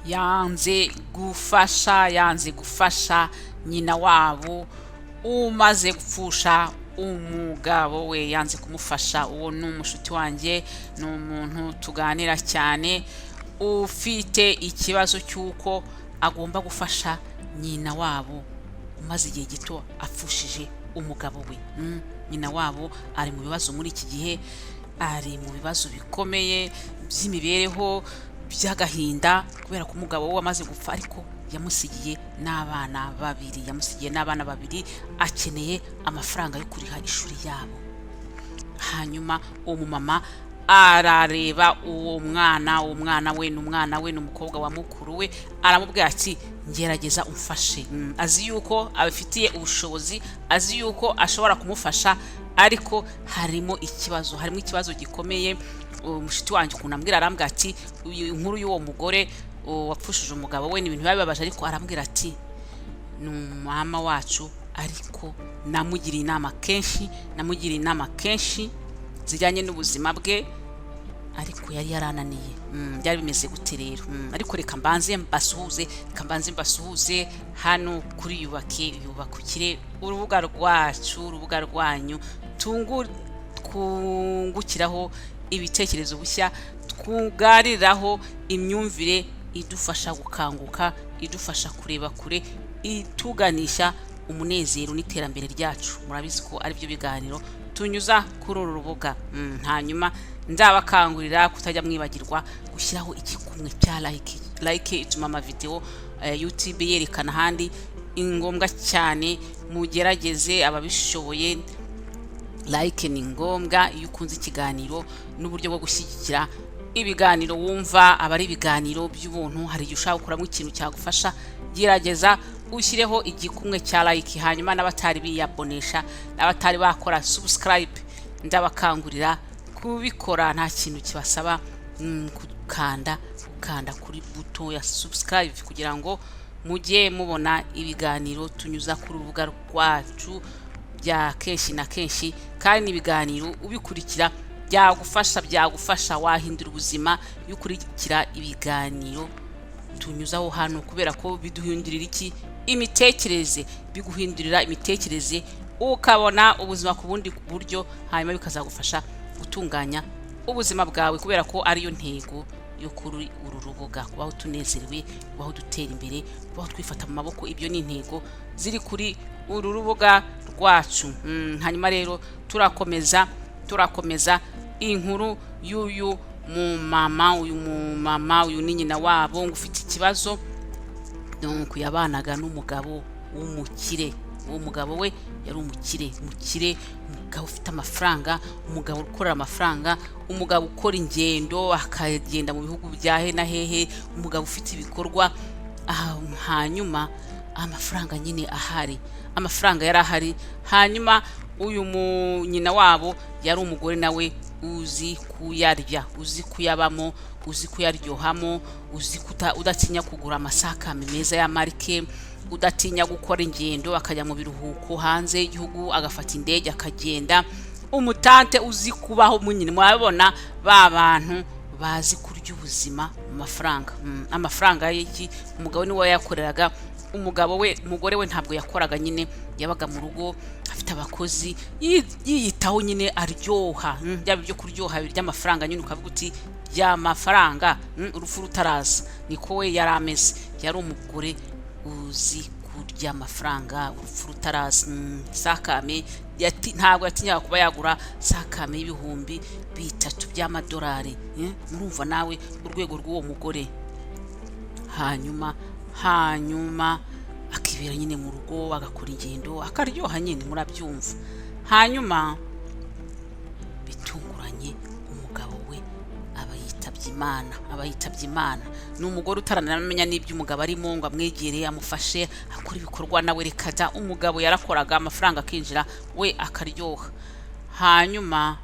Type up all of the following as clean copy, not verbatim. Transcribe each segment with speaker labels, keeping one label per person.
Speaker 1: Yanze gufasha nyina wabo umaze gupfusha umugabo we, yanze kumufasha. Uwo ni umushuti wanjye, ni umuntu tuganira cyane, ufite ikibazo cy'uko agomba gufasha nyina wabo umaze igihe gito apfushije umugabo we. Nyina wabo ari mu bibazo muri iki gihe, ari mu bibazo bikomeye by'imibereho, by'agahinda, kubera ko umugabo we amaze gupfa, ariko yamusigiye n'abana babiri, yamusigiye n'abana babiri. Akeneye amafaranga yo kuriha ishuri yabo. Hanyuma uwo mumama arareba uwo mwana, uwo mwana we ni umwana we, ni umukobwa wa mukuru we, aramubwira ati: "Ngerageza umfashe." Azi yuko abifitiye ubushobozi, azi yuko ashobora kumufasha, ariko harimo ikibazo, harimo ikibazo gikomeye. Umushuti wanjye ukuntu ambwira, arambwira ati inkuru y'uwo mugore wapfushije umugabo we ni ibintu biba bibabaje, ariko arambwira ati: "Ni umama wacu, ariko namugiriye inama kenshi, namugiriye inama kenshi zijyanye n'ubuzima bwe, ariko yari yarananiye." Byari bimeze gute rero? Ariko reka mbanze mbasuhuze, reka mbanze mbasuhuze hano kuri Yubake Yubakukire, urubuga rwacu, urubuga rwanyu twungukiraho ibitekerezo bushya, twugariraho imyumvire idufasha gukanguka, idufasha kureba kure, ituganisha umunezero n'iterambere ryacu. Murabizi ko aribyo biganiro tunyuza kuri uru rubuga. Hanyuma ndabakangurira kutajya mwibagirwa gushyiraho igikumwe cya like. Like ituma amavideo YouTube yerekana ahandi. Ni ngombwa cyane, mugerageze ababishoboye, like ni ngombwa. Iyo ukunze ikiganiro n'uburyo bwo gushyigikira ibiganiro wumva, aba ari ibiganiro by'ubuntu, hari igihe ushobora gukuramo ikintu cyagufasha, gerageza ushyireho igikumwe cya like. Hanyuma n'abatari biyabonesha, n'abatari bakora subscribe, ndabakangurira kubikora. Nta kintu kibasaba, gukanda kuri buto ya subscribe kugira ngo mujye mubona ibiganiro tunyuza ku rubuga rwacu bya kenshi na kenshi. Kandi ibiganiro ubikurikira byagufasha, byagufasha, wahindura ubuzima iyo ukurikira ibiganiro tunyuzaho hano, kubera ko biduhindurira iki? Imitekerereze. Biguhindurira imitekerereze, ukabona ubuzima ku bundi buryo, hanyuma bikazagufasha gutunganya ubuzima bwawe, kubera ko ariyo ntego yo kuri uru rubuga: kubaho tunezerewe, kubaho dutera imbere, kubaho twifata mu maboko. Ibyo ni intego ziri kuri uru rubuga rwacu. Hanyuma rero turakomeza, turakomeza inkuru y'uyu mumama. Uyu mumama, uyu ni nyina wabo ngo ufite ikibazo. Donc yabanaga n'umugabo w'umukire. Uwo mugabo we yari umukire, umukire, umugabo ufite amafaranga, umugabo ukorera amafaranga, umugabo ukora ingendo, akagenda mu bihugu bya he na hehe, umugabo ufite ibikorwa. Hanyuma amafaranga nyine ahari, amafaranga yari ahari. Hanyuma uyu nyina wabo yari umugore nawe uzi kuyarya, uzi kuyabamo, uzi kuyaryohamo, uzi udatinya kugura amasakame meza ya marike, udatinya gukora ingendo, akajya mu biruhuko hanze y'igihugu, agafata indege akagenda. Umutante uzi kubaho munyine. Murabibona, ba bantu bazi kurya ubuzima mu mafaranga. Amafaranga y'iki? Umugabo niwe wayakoreraga. Umugabo we, umugore we ntabwo yakoraga nyine, yabaga mu rugo afite abakozi, yiyitaho nyine, aryoha. Byaba ibyo kuryoha birya amafaranga nyine, ukavuga uti ya mafaranga, urupfu rutaraza. Niko we yari ameze, yari umugore uzi kurya amafaranga urupfu rutaraza. Sakame ntabwo yatinyaga kuba yagura sakame y'3,000 by'amadolari. Murumva nawe urwego rw'uwo mugore. Hanyuma akibera nyine mu rugo, agakora ingendo, akaryoha nyine, murabyumva. Hanyuma bitunguranye umugabo we aba yitabye Imana, aba yitabye Imana. Ni umugore utaranamenya n'ibyo umugabo arimo ngo amwegere, amufashe, akora ibikorwa nawe, reka da. Umugabo yarakoraga, amafaranga akinjira, we akaryoha. Hanyuma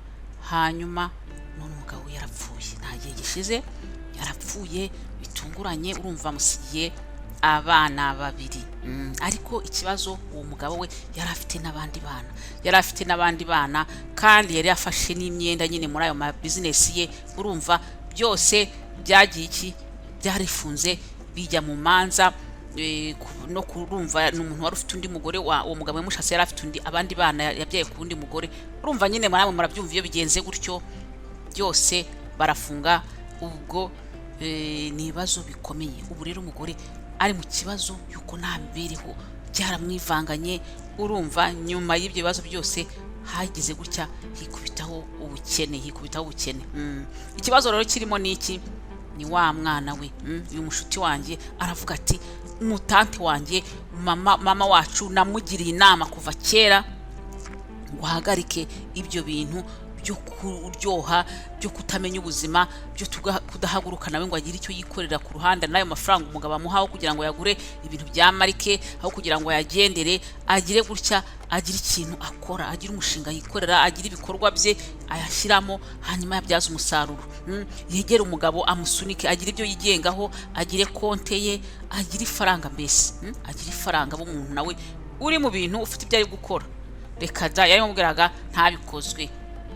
Speaker 1: none umugabo we yarapfuye, nta gihe gishize yarapfuye bitunguranye. Urumva amusigiye abana babiri. Ariko ikibazo, uwo mugabo we yari afite n'abandi bana, yari afite n'abandi bana, kandi yari yafashe n'imyenda nyine muri ayo ma business ye. Urumva byose byagiye iki? Byarifunze. Bijya mu manza, no kurumva ni umuntu wari ufite undi mugore wa uwo mugabo yamushatse, yari afite undi, abandi bana yabyaye ku wundi mugore. Urumva nyine namwe murabyumva, iyo bigenze gutyo byose barafunga. Ubwo ni ibibazo bikomeye. Ubu rero umugore ari mu kibazo y'uko nta mibereho, byaramwivanganye. Urumva nyuma y'ibyo bibazo byose hagize gutya hikubitaho ubukene, hikubitaho ubukene. Ikibazo rero kirimo ni iki? Ni wa mwana we. Uyu mushuti wanjye aravuga ati: "Umutante wanjye, mama wacu, namugiriye inama kuva kera ngo ahagarike ibyo bintu byo kuryoha, byo kutamenya ubuzima, byo kudahaguruka nawe ngo agire icyo yikorera ku ruhande n'ayo mafaranga umugabo amuhaho kugira ngo yagure ibintu bya marike, aho kugira ngo ayagendere, agire gutya agire ikintu akora, agire umushinga yikorera, agire ibikorwa bye ayashyiramo, hanyuma yabyaze umusaruro. Yegere umugabo amusunike, agire ibyo yigengaho, agire konte ye, agire ifaranga mbese, agire ifaranga, abe umuntu nawe uri mu bintu, ufite ibyo ari gukora." Reka da, yarimubwiraga ntabikozwe,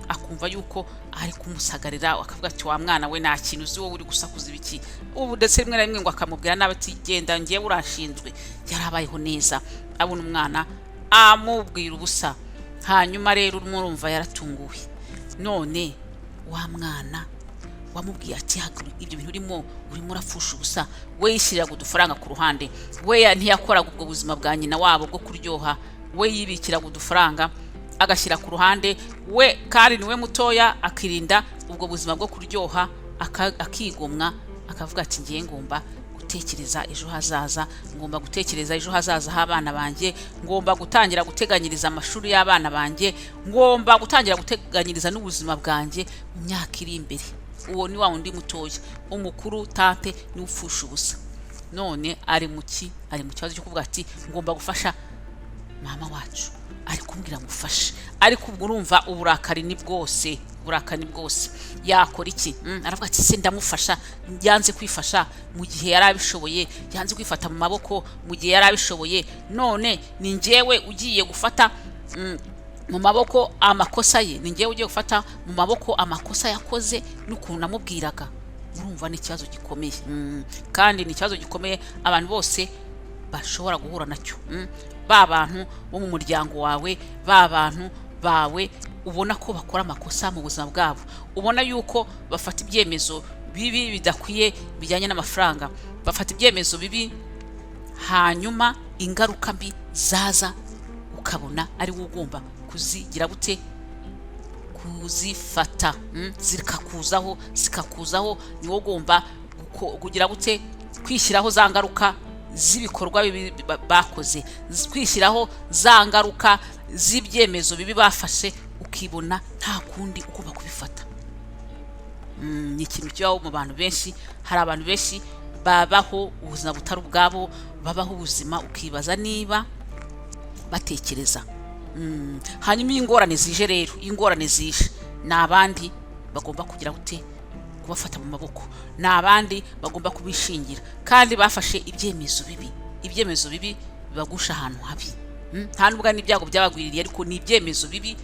Speaker 1: akumva yuko ari kumusagarira, akavuga ati: "Wa mwana we, nta kintu uzi wowe, uri gusakuza ibiki ubu?" Ndetse rimwe na rimwe ngo akamubwira nabi ati: "Genda, ngewe uranshinzwe." Yarabayeho neza, abona umwana amubwira ubusa. Hanyuma rero murumva yaratunguwe. None wa mwana wamubwiye ati: "Hagarika ibyo bintu urimo, urimo urapfusha ubusa." We yishyiriraga udufaranga ku ruhande, we ntiyakoraga ubwo buzima bwa nyina wabo bwo kuryoha, we yibikiraga udufaranga agashyira ku ruhande. We kandi niwe mutoya, akirinda ubwo buzima bwo kuryoha, akigomwa, akavuga ati: "Ngiye, ngomba gutekereza ejo hazaza, ngomba gutekereza ejo hazaza h'abana banjye, ngomba gutangira guteganyiriza amashuri y'abana banjye, ngomba gutangira guteganyiriza n'ubuzima bwanjye mu myaka iri imbere." Uwo ni wa wundi mutoya. Umukuru, tante, niwe upfusha ubusa. None ari mu kibazo cyo kuvuga ati: "Ngomba gufasha mama wacu, ari kumbwira ngo ufashe." Ariko ubwo urumva uburakari ni bwose, uburakari ni bwose. Yakora iki? Aravuga ati: "Se ndamufasha? Yanze kwifasha mu gihe yari abishoboye, yanze kwifata mu maboko mu gihe yari abishoboye, none ni njyewe ugiye gufata mu maboko amakosa ye, ni njyewe ugiye gufata mu maboko amakosa yakoze n'ukuntu namubwiraga." Urumva ni ikibazo gikomeye. Kandi ni ikibazo gikomeye abantu bose bashobora guhura nacyo. Ba bantu bo mu muryango wawe, ba bantu bawe ubona ko bakora amakosa mu buzima bwabo, ubona yuko bafata ibyemezo bibi bidakwiye bijyanye n'amafaranga, bafata ibyemezo bibi, hanyuma ingaruka mbi zaza ukabona ari wowe ugomba kuzigira gute? Kuzifata, zikakuzaho, zikakuzaho, ni wowe ugomba kugira gute? Kwishyiraho za ngaruka z'ibikorwa bibi bakoze, kwishyiraho za ngaruka z'ibyemezo bibi bafashe, ukibona nta kundi, ugomba kubifata. Ni ikintu kibaho mu bantu benshi. Hari abantu benshi babaho ubuzima butari ubwabo, babaho ubuzima ukibaza niba batekereza. Hanyuma iyo ingorane zije rero, iyo ingorane zije, ni abandi bagomba kugira gute? Kubafata mu maboko. Ni abandi bagomba kubishingira kandi bafashe ibyemezo bibi, ibyemezo bibi bibagusha ahantu habi. Nta nubwo ari n'ibyago byabagwiririye, ariko ni ibyemezo bibi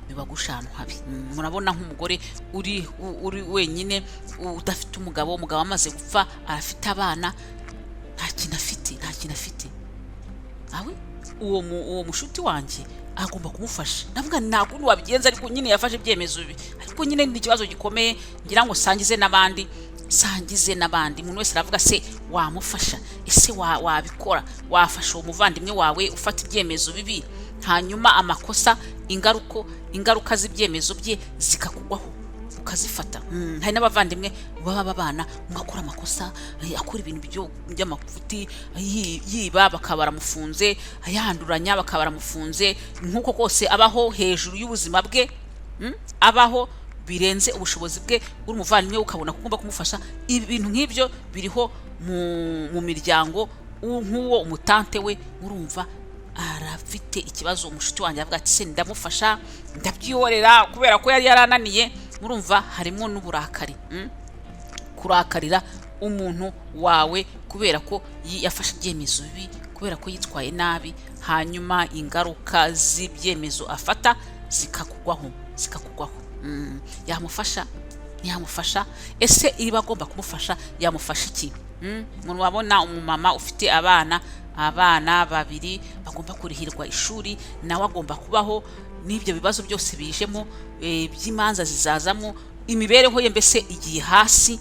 Speaker 1: bibagusha ahantu habi. Murabona nk'umugore uri wenyine, udafite umugabo, umugabo amaze gupfa, arafite abana, nta kintu afite, nta kintu afite. Awe uwo mushuti wanjye agomba kumufasha. Ndavuga nta kundi wabigenza, ariko nyine yafashe ibyemezo bibi. Ariko nyine ni ikibazo gikomeye, ngira ngo sangize n'abandi, sangize n'abandi. Umuntu wese aravuga: "Se wamufasha? Ese wabikora? Wafasha uwo muvandimwe wawe ufata ibyemezo bibi, hanyuma amakosa, ingaruka z'ibyemezo bye zikakugwaho, ukazifata?" Hari n'abavandimwe baba babana, umwe akora amakosa, akora ibintu by'amafuti, yiba bakaba baramufunze, yanduranya bakaba baramufunze, nk'uko kose abaho hejuru y'ubuzima bwe, abaho birenze ubushobozi bwe, uri umuvandimwe ukabona ko ugomba kumufasha. Ibintu nk'ibyo biriho mu miryango. Nk'uwo umutante we, murumva arafite ikibazo. Umushuti wanjye avuga ati: "Se ndamufasha, ndabyihorera kubera ko yari yarananiye?" Murumva harimo n'uburakari, Kurakarira umuntu wawe kubera ko yafashe ibyemezo bibi, kubera ko yitwaye nabi, hanyuma ingaruka z'ibyemezo afata zikakugwaho, zikakugwaho. Yamufasha, ntiyamufasha? Ese niba agomba kumufasha, yamufasha iki? Murabona umumama ufite abana babiri bagomba kurihirwa ishuri, nawe agomba kubaho n'ibyo bibazo byose bijemo, by'imanza zizazamo, imibereho ye mbese igiye hasi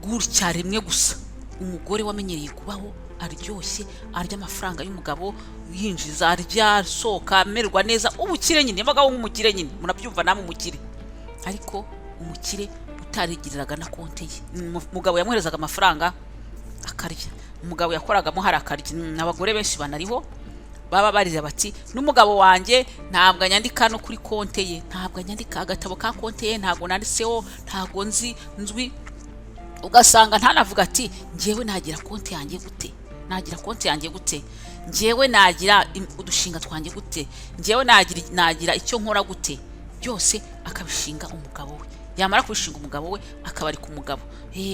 Speaker 1: gutya rimwe gusa. Umugore wamenyereye kubaho aryoshye, arya amafaranga y'umugabo, yinjiza, arya, asohoka, amererwa neza, ubukire nyine, yabagaho nk'umukire nyine, murabyumva namwe, umukire. Ariko umukire utarigiriraga na konte ye. Umugabo yamuherezaga amafaranga akarya, umugabo yakoragamo hari akarya. Abagore benshi banariho baba barira bati: "N'umugabo wanjye ntabwo anyandika no kuri konte ye, ntabwo anyandika agatabo ka konte ye, ntabwo nanditseho, ntabwo nzi nzwi." Ugasanga ntanavuga ati: "Njyewe nagira konti yanjye gute? Nagira konti yanjye gute? Njyewe nagira udushinga twanjye gute? Njyewe nagira icyo nkora gute?" Byose akabishinga umugabo we. Yamara kubishinga umugabo we, akaba ari ku mugabo: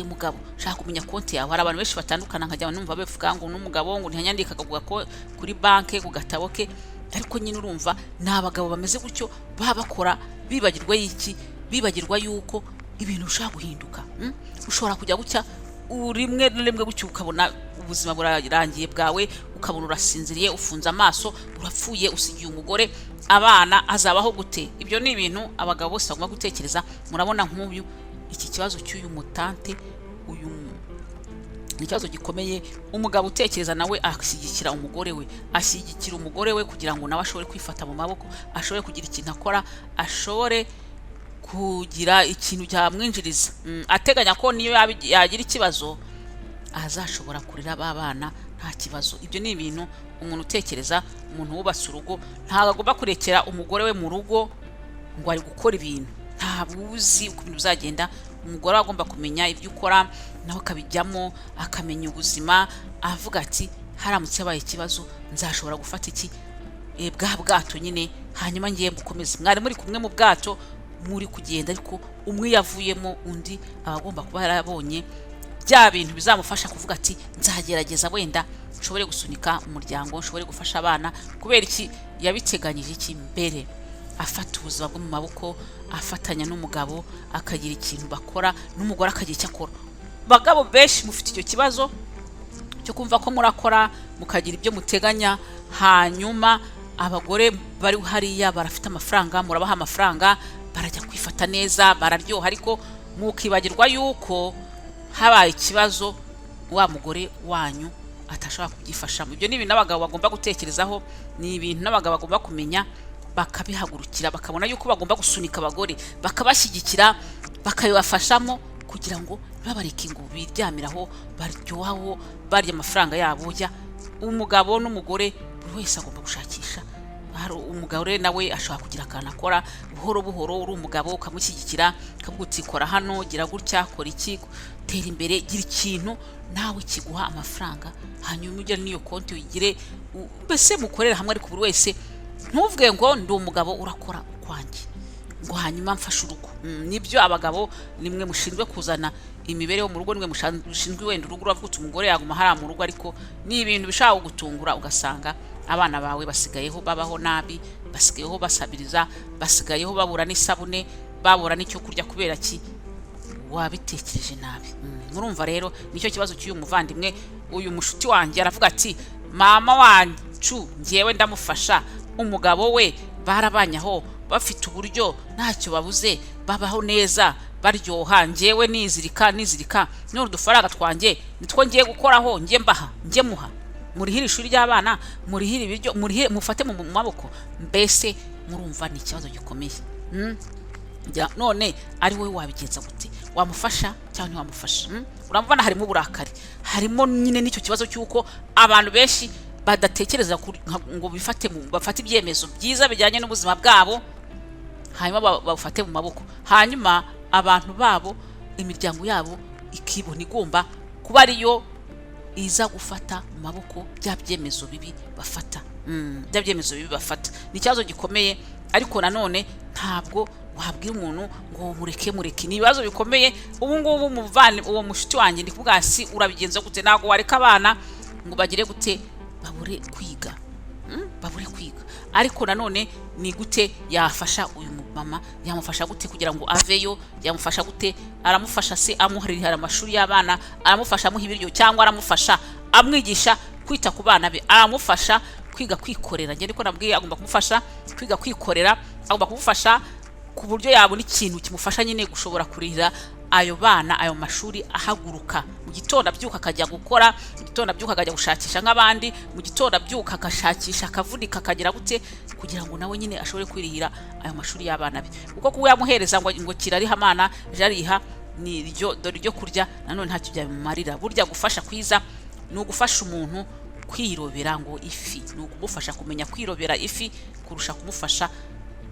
Speaker 1: "Mugabo, shaka kumenya konti yawe." Hari abantu benshi batandukana nkajya numva bavuga ngo n'umugabo ngo ntiyanyandika akavuga ko kuri banke ku gatabo ke. Ariko nyine urumva ni abagabo bameze gutyo, baba bakora bibagirwa y'iki? Bibagirwa yuko ibintu bishobora guhinduka. Ushobora kujya gutya rimwe na rimwe gutyo, ukabona ubuzima burarangiye bwawe, ukabona urasinziriye, ufunze amaso, urapfuye, usigiye umugore abana, azabaho gute? Ibyo ni ibintu abagabo bose bagomba gutekereza. Murabona nk'uyu, iki kibazo cy'uyu mutante uyu ni ikibazo gikomeye. Umugabo utekereza nawe ashyigikira umugore we, ashyigikira umugore we kugira ngo nawe ashobore kwifata mu maboko, ashobore kugira ikintu akora, ashobore kugira ikintu cyamwinjiriza. Ateganya ko niyo yagira ikibazo azashobora kurera ba bana nta kibazo. Ibyo ni ibintu umuntu utekereza, umuntu wubatse urugo, ntabwo agomba kurekera umugore we mu rugo ngo ari gukora ibintu. Ntabwo uzi uko ibintu bizagenda. Umugore aba agomba kumenya ibyo ukora, nawe akabijyamo, akamenya ubuzima, avuga ati: "Haramutse habaye ikibazo nzashobora gufata iki?" Bwa bwato nyine, hanyuma ngiye mukomeze. Mwari muri kumwe mu bwato, muri kugenda, ariko umwe yavuyemo, undi aba agomba kuba yarabonye bya bintu bizamufasha kuvuga ati: "Nzagerageza wenda nshobore gusunika umuryango, nshobore gufasha abana." Kubera iki? Yabiteganyije iki mbere, afata ubuzima bwo mu maboko, afatanya n'umugabo, akagira ikintu bakora, n'umugore akagira icyo akora. Bagabo benshi mufite icyo kibazo cyo kumva ko murakora, mukagira ibyo muteganya, hanyuma abagore bari hariya barafite amafaranga, murabaha amafaranga, barajya kwifata neza, bararyoha, ariko mukibagirwa yuko habaye ikibazo wa mugore wanyu atashobora kubyifashamo. Ibyo ni ibintu n'abagabo bagomba gutekerezaho, ni ibintu n'abagabo bagomba kumenya, bakabihagurukira, bakabona yuko bagomba gusunika abagore, bakabashyigikira, bakabibafashamo kugira ngo ntibabareke ngo biryamiraho, baryohaho, barya amafaranga yabo. Jya umugabo n'umugore, buri wese agomba gushakisha. Hari umugore nawe ashobora kugira akantu akora buhoro buhoro. Uri umugabo ukamushyigikira, ukavuga uti: "Kora hano, gira gutya, kora iki, tera imbere, gira ikintu nawe kiguha amafaranga, hanyuma ugire n'iyo konti uyigire." Mbese mukorere hamwe, ariko buri wese ntuvuge ngo ndi umugabo urakora ukwanjye, ngo hanyuma mfashe urugo. Nibyo, abagabo nimwe mushinzwe kuzana imibereho mu rugo, nimwe mushinzwe wenda urugo. Uravuga uti umugore yaguma hariya mu rugo, ariko ni ibintu bishobora kugutungura, ugasanga abana bawe basigayeho babaho nabi, basigayeho basabiriza, basigayeho babura n'isabune, babura n'icyo kurya. Kubera ki? Wabitekereje nabi. Murumva rero nicyo kibazo cy'uyu muvandimwe, uyu mushuti wanjye. Aravuga ati: "Mama wacu ngewe ndamufasha, umugabo we barabanye aho, bafite uburyo, ntacyo babuze, babaho neza, baryoha, ngewe nizirika nizirika. None udufaranga twanjye nitwo ngiye gukoraho, njye mbaha, njye muha, murihire ishuri ry'abana, murihire ibiryo, murihire, mufate mu maboko." Mbese murumva ni ikibazo gikomeye. None ari wowe wabigenza gute? Wamufasha cyangwa ntiwamufasha? Urabona harimo uburakari, harimo nyine n'icyo kibazo cy'uko abantu benshi badatekereza ngo bifate bafate ibyemezo byiza bijyanye n'ubuzima bwabo, hanyuma bafate mu maboko, hanyuma abantu babo, imiryango yabo ikibona igomba kuba ariyo iza gufata mu maboko bya byemezo bibi bafata. Bya byemezo bibi bafata ni ikibazo gikomeye. Ariko nanone ntabwo wabwira umuntu ngo mureke, mureke. Ni ibibazo bikomeye. Ubu ngubu umuvane uwo mushuti wanjye, ndi kuvuga si urabigenza gute? Ntabwo wareka abana ngo bagire gute, babure kwiga. Babure kwiga. Ariko nanone ni gute yafasha uyu Mama yamufasha gute kugira ngo aveyo? Yamufasha gute? Aramufasha se amuharira amashuri y'abana? Aramufasha amuha ibiryo, cyangwa aramufasha amwigisha kwita ku bana be? Aramufasha kwiga kwikorera? Njye niko nabwiye, agomba kumufasha kwiga kwikorera, agomba kumufasha ku buryo yabona ikintu kimufasha nyine gushobora kurihira ayo bana ayo mashuri. Ahaguruka mu gitondo, abyuka akajya gukora, mu gitondo abyuka akajya gushakisha nk'abandi, mu gitondo abyuka agashakisha, akavunika, akagira gute kugira ngo nawe nyine ashobore kwirihira ayo mashuri y'abana be. Kuko kuba yamuhereza ngo kirariha amana, jariha ni iryo, dore iryo kurya, nanone ntacyo byamumarira. Burya gufasha kwiza ni ugufasha umuntu kwirobera ngo ifi, ni ukumufasha kumenya kwirobera ifi kurusha kumufasha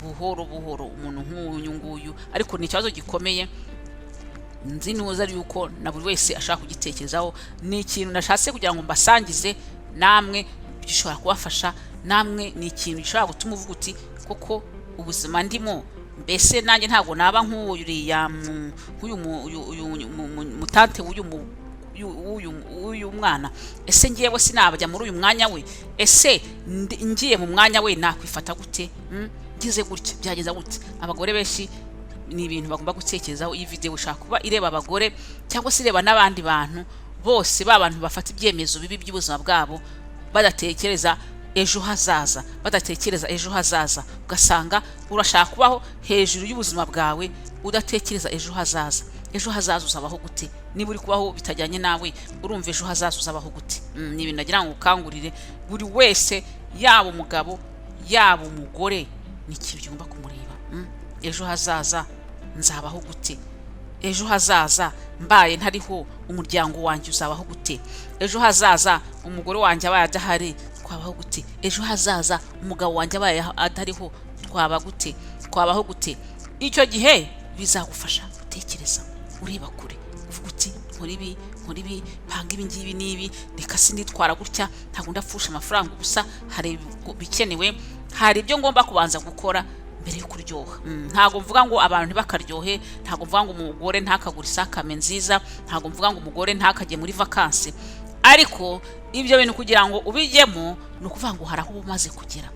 Speaker 1: buhoro buhoro umuntu nk'uyu nguyu. Ariko ni ikibazo gikomeye, nzi neza yuko na buri wese ashaka kugitekerezaho. Ni ikintu nashatse kugira ngo mbasangize namwe, gishobora kubafasha namwe. Ni ikintu gishobora gutuma uvuga uti: "Koko ubuzima ndimo, mbese nanjye ntabwo naba nk'uriya nk'uyu uyu mutante w'uyu mwana? Ese ngewe sinabajya muri uyu mwanya we? Ese ngiye mu mwanya we nakwifata gute? Ngize gutya byageza gute?" Abagore benshi ni ibintu bagomba gutekerezaho. Iyi video ishobora kuba ireba abagore cyangwa se ireba n'abandi bantu bose, ba bantu bafata ibyemezo bibi by'ubuzima bwabo badatekereza ejo hazaza, badatekereza ejo hazaza. Ugasanga urashaka kubaho hejuru y'ubuzima bwawe udatekereza ejo hazaza. Ejo hazaza uzabaho gute niba uri kubaho bitajyanye nawe? Urumva ejo hazaza uzabaho gute? Ni ibintu nagira ngo ukangurire buri wese, yaba umugabo, yaba umugore, ni ikintu kigomba kumureba. Ejo hazaza nzabaho gute? Ejo hazaza mbaye ntariho, umuryango wanjye uzabaho gute? Ejo hazaza umugore wanjye abaye adahari, twabaho gute? Ejo hazaza umugabo wanjye abaye adariho, twaba gute, twabaho gute? Icyo gihe bizagufasha gutekereza ureba kure, uvuga uti: "Nkora ibi, nkora ibi, panga ibi ngibi n'ibi, reka sinitwara gutya, ntabwo ndapfusha amafaranga ubusa, hari ibikenewe, hari ibyo ngomba kubanza gukora mbere yo kuryoha." Ntabwo mvuga ngo abantu ntibakaryohe, ntabwo mvuga ngo umugore ntakagure isakame nziza, ntabwo mvuga ngo umugore ntakajye muri vakansi, ariko ibyo bintu kugira ngo ubijyemo ni ukuvuga ngo hari aho uba umaze kugera,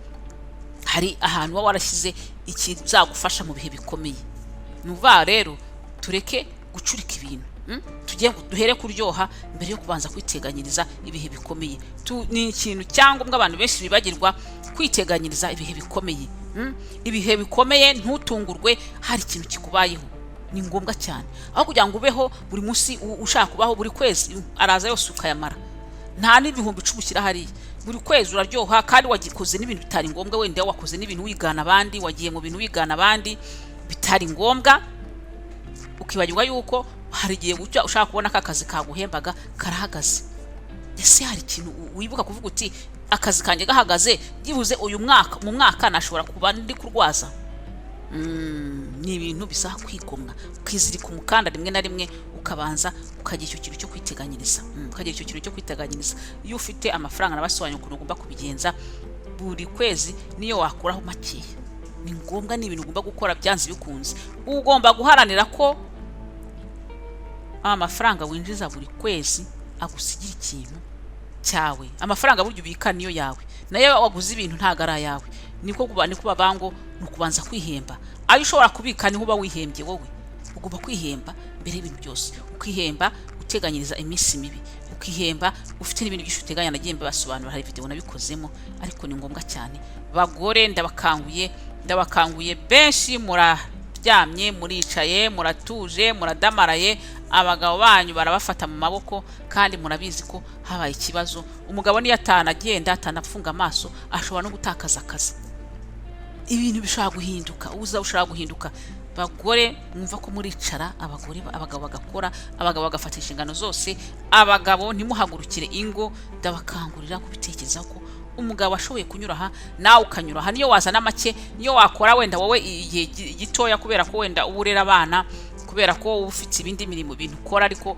Speaker 1: hari ahantu uba warashyize ikizagufasha mu bihe bikomeye. Ni ukuvuga rero tureke gucurika ibintu, Tujye duhere kuryoha mbere yo kubanza kwiteganyiriza ibihe bikomeye. Ni ikintu cyangombwa abantu benshi bibagirwa, kwiteganyiriza ibihe bikomeye. Ibihe bikomeye, ntutungurwe hari ikintu kikubayeho. Ni ngombwa cyane, aho kugira ngo ubeho buri munsi ushaka kubaho buri kwezi araza yose ukayamara, nta n'10,000 ushyira hariya. Buri kwezi uraryoha kandi wagikoze n'ibintu bitari ngombwa, wenda wakoze n'ibintu wigana abandi, wagiye mu bintu wigana abandi bitari ngombwa, ukibagirwa yuko hari igihe gucya ushaka kubona ka kazi kaguhembaga karahagaze. Ese hari ikintu wibuka kuvuga uti: "Akazi kanjye gahagaze, byibuze uyu mwaka, mu mwaka nashobora kuba ndi kurwaza"? Ni ibintu bisaba kwigomwa, ukizirika umukanda rimwe na rimwe, ukabanza ukagira icyo kintu cyo kwiteganyiriza. Ukagira icyo kintu cyo kwiteganyiriza. Iyo ufite amafaranga, nabasobanuye ukuntu ugomba kubigenza buri kwezi, niyo wakuraho makeya, ni ngombwa, ni ibintu ugomba gukora byanze bikunze. Ugomba guharanira ko amafaranga winjiza buri kwezi agusigira ikintu cyawe. Amafaranga burya ubika niyo yawe, nayo waguze ibintu ntabwo ari ayawe. Niko bavuga ngo ni ukubanza kwihemba. Ayo ushobora kubika niho uba wihembye wowe. Ugomba kwihemba mbere y'ibintu byose, ukihemba uteganyiriza iminsi mibi, ukihemba ufite n'ibindi byinshi uteganya. Nagiye mbibasobanura, hari video nabikozemo, ariko ni ngombwa cyane. Bagore, ndabakanguye, ndabakanguye. Benshi muraryamye, muricaye, muratuje, muradamaraye, abagabo banyu barabafata mu maboko, kandi murabizi ko habaye ikibazo. Umugabo niyo atanagenda, atanafunga amaso, ashobora no gutakaza akazi. Ibintu bishobora guhinduka, ubuza bushobora guhinduka. Bagore mwumva ko muricara, abagore, abagabo bagakora, abagabo bagafata inshingano zose, abagabo ntimuhagurukire ingo, ndabakangurira kubitekereza ko umugabo ashoboye kunyura aha, nawe ukanyura aha. Niyo wazana make, niyo wakora wenda wowe igihe gitoya, kubera ko wenda uba urera abana, kubera ko uba ufite ibindi mirimo, ibintu ukora, ariko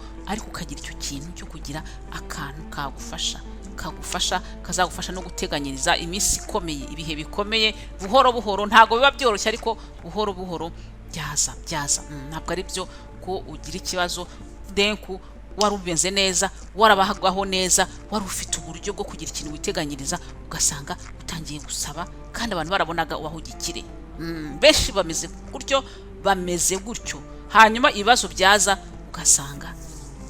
Speaker 1: ukagira icyo kintu cyo kugira akantu kagufasha, kazagufasha no guteganyiriza iminsi ikomeye, ibihe bikomeye. Buhoro buhoro, ntabwo biba byoroshye, ariko buhoro buhoro byaza, byaza. Ntabwo ari byo ko ugira ikibazo denku wari umeze neza, warabahagaho neza, wari ufite uburyo bwo kugira ikintu witeganyiriza, ugasanga utangiye gusaba kandi abantu barabonaga ubaho gikire. Benshi bameze gutyo, bameze gutyo. Hanyuma ibibazo byaza ugasanga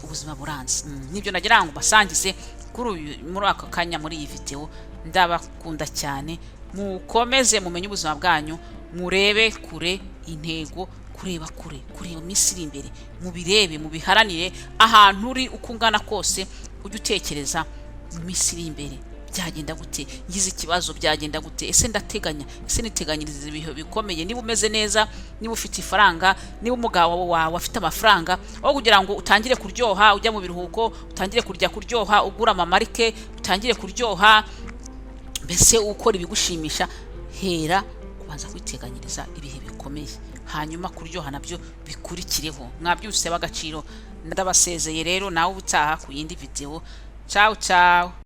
Speaker 1: ubuzima buranze. Nibyo nagira ngo basangize kuri uyu, muri aka kanya, muri iyi video. Ndabakunda cyane, mukomeze mumenye ubuzima bwanyu, murebe kure intego, kureba kure, kureba iminsi iri imbere, mubirebe, mubiharanire. Ahantu uri, uko ungana kose, ujye utekereza mu minsi iri imbere: byagenda gute ngize ikibazo? Byagenda gute? Ese ndateganya? Ese niteganyiriza ibihe bikomeye? Niba umeze neza, niba ufite ifaranga, niba umugabo wawe afite amafaranga, aho kugira ngo utangire kuryoha ujya mu biruhuko, utangire kurya, kuryoha ugura amamarike, utangire kuryoha mbese ukora ibigushimisha, hera kubanza kwiteganyiriza ibihe bikomeye, hanyuma kuryoha nabyo bikurikireho. Mwabyuse b'agaciro, ndabasezeye rero, nawe ubutaha ku yindi video. Ciao ciao.